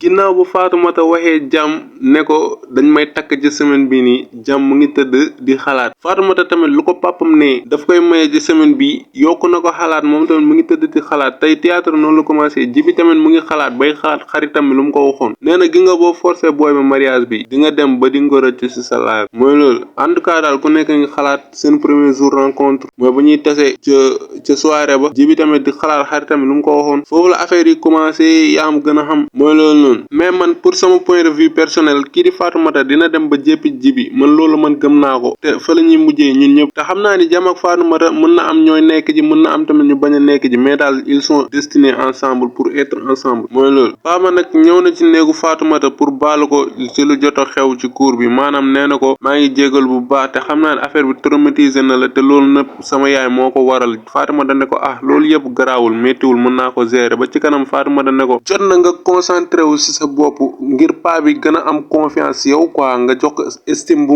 ginnaaw bu Fatoumata waxee Jam ne ko dañ may takk ci semaine bi nii Jam mu ngi tëdd di xalaat Fatoumata tamit lu ko papam ne daf koy maye ci semaine bi yokku na ko xalaat moom tamit mu ngi tëdd di xalaat tey théâtre noonu la commencé Jibi tamit mu ngi xalaat bay xalaat xaritam bi lu mu ko waxoon nee na gi nga boo forcé booy ba mariage bi di nga dem ba di nga ko rëcc ci sa live mooy loolu en tout cas daal ku nekk ngi xalaat seen premier jour rencontre mooy bu ñuy tase ca soirée ba Jibi tamit di xalaat xaritam bi lu mu ko waxoon foofu la affaire yi commencé yaa am gën a xam mooy loolu noonu mais man pour sama point de vue personnel kii di Fatoumata dina dem ba jéppi Jibi man loolu man gëm naa ko te fa la ñuy mujjee ñun ñëpp te xam naa ni Jam ak Fatoumata mën na am ñooy nekk ji mën na am tamit ñu bañ a nekk ji mais daal ils sont destinés ensemble pour être ensemble mooy loolu Papa nag ñëw na ci néegu Fatoumata pour baalu ko ci lu jot a xew ci cour bi maanaam nee na ko maa ngi jégal bu baax te xam naa ne affaire bi traumatisé na la te loolu nëpp sama yaay moo ko waral Fatoumata ne ko loolu yëpp garaawul méttiwul mën naa ko gérer ba ci kanam Fatoumata ne ko jot na nga concentré wu ci sa bopp ngir paa bi gën a am confiance yow quoi nga jox ko estime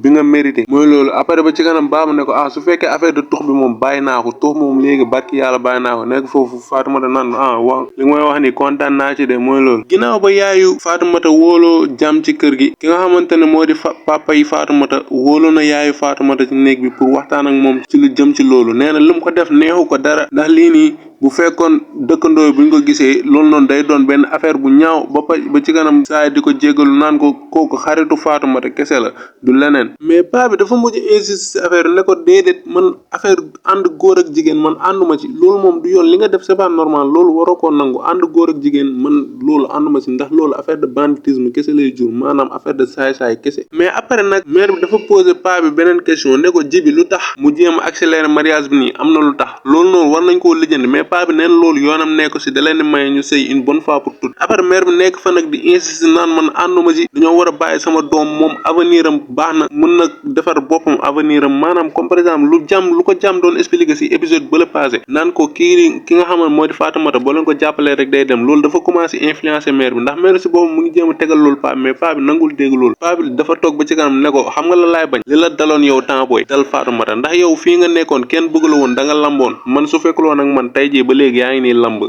bi nga mérité mooy loolu après ba ci kanam baaba ne ko su fekkee affaire de tux bi moom bàyyi naa ko tux moom léegi barki yàlla bàyyi naa ko nekk foofu Fatoumata naan waaw li nga may wax ni kontaan naa ci de mooy loolu ginnaaw ba yaayu Fatoumata wóoloo Jam ci kër gi ki nga xamante ne moo di papa yi Fatoumata wóoloo na yaayu Fatoumata ci néeg bi pour waxtaan ak moom ci lu jëm ci loolu nee na lu mu ko def neexu ko dara ndax lii nii bu fekkoon dëkkandoo bu ñu ko gisee loolu noonu day doon benn affaire bu ñaaw ba ci kanam saa di ko jégalu naan ko kooku xaritu Fatoumata kese la du leneen mais paa bi dafa mujj insiste affaire ne ko déedéet man affaire ànd góor ak jigéen man ànduma ci loolu moom du yoon li nga def c'est pas normal loolu waroo koo nangu ànd góor ak jigéen man loolu ànduma ci ndax loolu affaire de banditisme kese lay jur maanaam affaire de saay-saay kese mais après nag mère bi dafa posé paa bi beneen question ne ko Jibi lu tax mu jéem a accélérer mariage bi nii am na lu tax loolu noonu war nañ koo lijjanti mais paa bi neen loolu yoonam nekk si da leen di maye ñu sëy une bonne fois pour toutes après mère bi nekk fa nag di insister naan man ànduma ci dañoo war a bàyyi sama doom moom avenir am baax na mën na defar boppam avenir am maanaam comme par exemple lu ko Jam doon expliquer si épisode ba la passé naan ko ki nga xaman moo di Fatoumata boo leen ko jàppalee rek day dem loolu dafa commencé influencer mère bi ndax mère si boobu mu ngi jéem a tegal loolu paa bi mais paa bi nangul dégg loolu paa bi dafa toog ba ci kanam ne ko xam nga la laay bañ li la daloon yow temps booy dal Fatoumata ndax yow fii nga nekkoon kenn bëgg la woon da nga lamboon man su fekkuloon ak man tey jii ba léegi yaa ngi nii lamb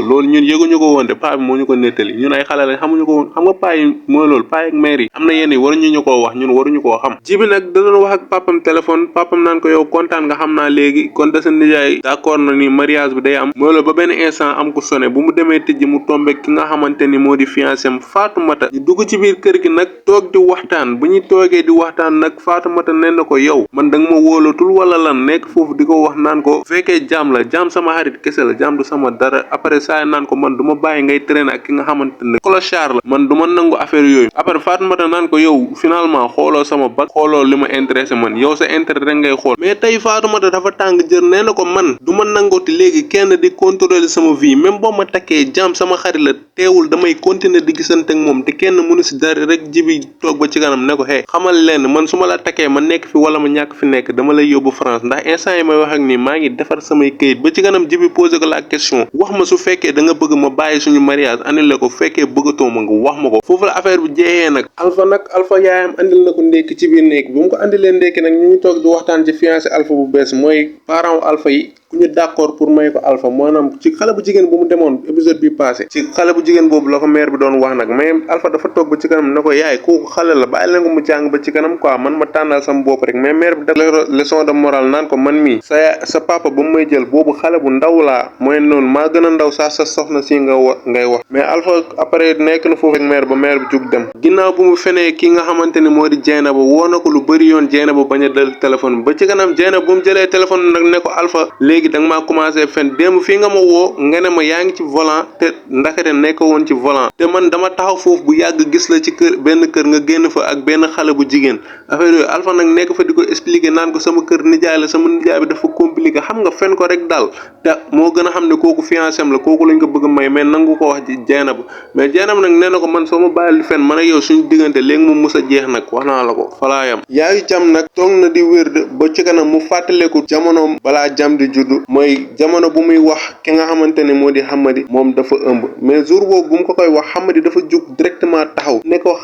loolu ñun yëguñu ko woon de paa bi moo ñu ko nettali ñun ay xale lañ xamuñu ko woon xam nga paa yi mooy loolu paa ak mère yi am na yenn yi waruñu ñu koo wax ñun waruñu koo xam Jibi nag da doon wax ak papam téléphone papam naan ko yow kontaan nga xam naa léegi kon de sa nijaay d'accord na ni mariage bi day am mooy loolu ba benn instant am ko sonné bu mu demee tijji mu tombé ki nga xamante ni moo di fiancé am Fatoumata ñu dugg ci biir kër gi nag toog di waxtaan bu ñu toogee di waxtaan nag Fatoumata nee na ko yow man da nga ma wóolatul wala lan nekk foofu di ko wax naan ko fekkee Jam la Jam sama xarit kese la Jam du sama dara après saa naan ko man du ma bàyyi ngay traîner ak ki nga xamante ne clochard la man du ma nangu affaire yooyu après Fatoumata naan ko yow finalement xooloo sama bag xooloo li ma intéressé man yow sa intérêt rek ngay xool mais tey Fatoumata dafa tàng jër nee na ko man du ma nangooti léegi kenn di contrôler sama vie même boo ma takkee Jam sama xarit la teewul damay continuer di gisante ak moom te kenn mënu si dara rek Jibi toog ba ci kanam ne ko xamal leen man su ma la takkee ma nekk fi wala ma ñàkk fi nekk dama lay yóbbu France ndax instant yi may wax ak nii maa ngi defar samay këyit ba ci kanam Jibi posé ko la question wax ma su fekkee da nga bëgg ma bàyyi suñu mariage annulé ko fekkee bëggatoo ma nga wax ma ko foofu la affaire bi jeexee nag Alpha yaayam andil na ko ndékki ci biir néeg bu mu ko andilee ndékki nag ñu ngi toog di waxtaan ci fiancé Alpha bu bees mooy parents Alpha yi ku ñu d'accord pour may ko Alpha maanaam ci xale bu jigéen bu mu demoon épisode bi passé ci xale bu jigéen boobu la ko mère bi doon wax nag mais Alpha dafa toog ba ci kanam ne ko yaay kooku xale la bàyyi leen ko mu jàng ba ci kanam quoi man ma tànnal sama bopp rek mais mère bi daf leçon de morale naan ko man mii sa papa ba mu may jël boobu xale bu ndaw laa mooy noonu maa gën a ndaw sa soxna si ngay wax mais Alpha après nekk na foofu ak mère ba mère bi jug dem ginnaaw bu mu fenee ki nga xamante ni moo di Dieynaba woo na ko lu bëri yoon Dieynaba bañ a dal téléphone ba ci kanam Dieynaba bu mu jëlee téléphone nag ne ko Alpha léegi da nga maa commencé fen démb fii nga ma woo nga ne ma yaa ngi ci volant te ndakate nekk woon ci volant te man dama taxaw foofu bu yàgg gis la ci benn kër nga génn fa ak benn xale bu jigéen affaire yooyu Alpha nag nekk fa di ko expliquer naan ko sama kër nijaay la sama nijaay bi dafa compliqué xam nga fen ko rek daal te moo gën a xam ne kooku fiancé am la kooku lañ ko bëgg may mais nangu ko wax ci Dieynaba mais Dieynaba nag nee na ko man soo ma bàyyi fen man ak yow suñu diggante léegi moom mës a jeex nag wax naa la ko falaa yam yaayu Jam nag toog na di wér ba ci kanam mu fàttaleku jamonoom balaa Jam di juddu mooy jamono bu muy wax ki nga xamante ne moo di Hamadi moom dafa ëmb mais jour boobu bu mu ko koy wax Hamadi dafa jug directement taxaw ne ko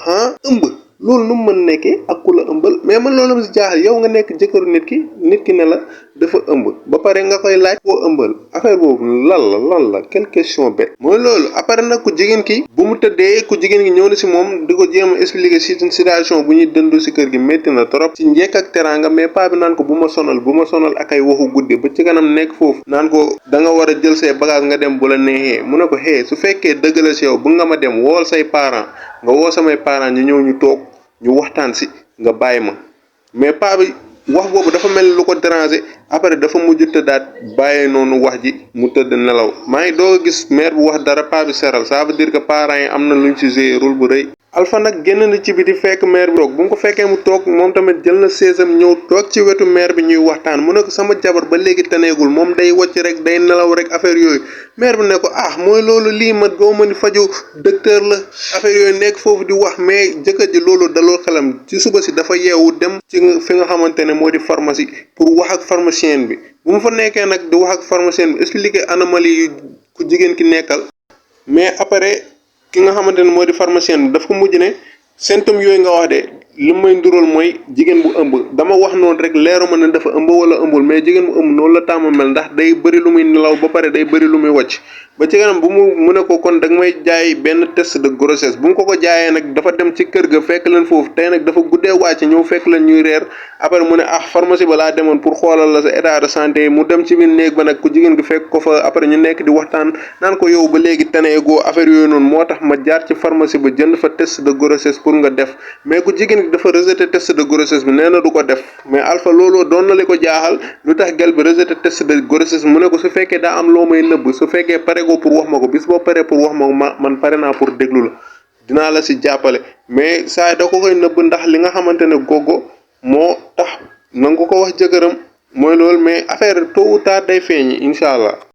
ëmb loolu nu mu mën nekkee ak ku la ëmbal mais man loolu ma si jaaxal yow nga nekk jëkkëru nit ki ne la dafa ëmb ba pare nga koy laaj koo ëmbal affaire boobu lan la quelle question bête mooy loolu. après nag ku jigéen ki bu mu tëddee ku jigéen ki ñëw na si moom di ko jéem a expliquer situation bu ñuy dëndu si kër gi métti na trop ci njekk ak teraanga, mais paa bi naan ko bu ma sonal ak ay waxu guddi ba ci kanam nekk foofu naan ko da nga war a jël say bagage nga dem bu la neexee. mu ne ko su fekkee dëgg la si yow bu nga ma dem wool say parents nga woo samay parents ñu ñëw ñu toog ñu waxtaan si nga bàyyi ma. mais paa bi wax boobu dafa mel lu ko déranger après dafa mujj tëddaat bàyyee noonu wax ji mu tëdd nelaw. maa ngi doog a gis mère bu wax dara paa bi seral ça veut dire que parents yi am na luñ ci jouer rôle bu rëy. Alpha nag génn na ci biti fekk mère bi toog bu mu ko fekkee mu toog moom tamit jël na seesam ñëw toog ci wetu mère bi ñuy waxtaan. mu ne ko sama jabar ba léegi taneegul moom day wàcc rek day nelaw rek affaire yooyu. mère bi ne ko mooy loolu lii ma goo ma ni faju docteur la affaire yooyu nekk foofu di wax mais jëkkër ji loolu daloo xelam ci suba si dafa yeewu dem ci fi nga xamante ne moo di pharmacie pour wax ak pharmacien bi. bu mu fa nekkee nag di wax ak pharmacien bi expliquer anomalie yu ku jigéen ki nekkal, mais après ki nga xamante ne moo di pharmacien bi daf ko mujj ne symptômes yooyu nga wax de li may ndural mooy jigéen bu ëmb. dama wax noonu rek leeru ma ne dafa ëmb wala ëmbul, mais jigéen bu ëmb noonu la tàmm mel ndax day bëri lu muy nelaw ba pare day bëri lu muy wàcc. ba ci kanam bu mu ne ko kon da nga may jaay benn test de grossesse. bu mu ko jaayee nag dafa dem ci kër ga fekk leen foofu tey nag dafa guddee wàcc ñëw fekk leen ñuy reer. après mu ne pharmacie ba laa demoon pour xoolal la sa état de santé. mu dem ci biir néeg ba nag ku jigéen gi fekk ko fa après ñu nekk di waxtaan naan ko yow ba léegi taneegoo affaire yooyu noonu moo tax ma jaar ci pharmacie ba jënd fa test de grossesse pour nga def. mais ku jigéen gi dafa rejeté test de grossesse bi nee na du ko def. mais Alpha looloo doon na li ko jaaxal lu tax gel bi rejeté test de grossesse mu ne ko su fekkee daa am loo may nëbb su fekkee pare go pour wax ma ko bis boo paree pour wax ma ko man pare naa pour déglu la dinaa la si jàppale. mais saa da ko koy nëbb ndax li nga xamante ne gogo moo tax nangu ko wax jëkkëram mooy loolu. mais affaire tôt ou tard day feeñi incha allah.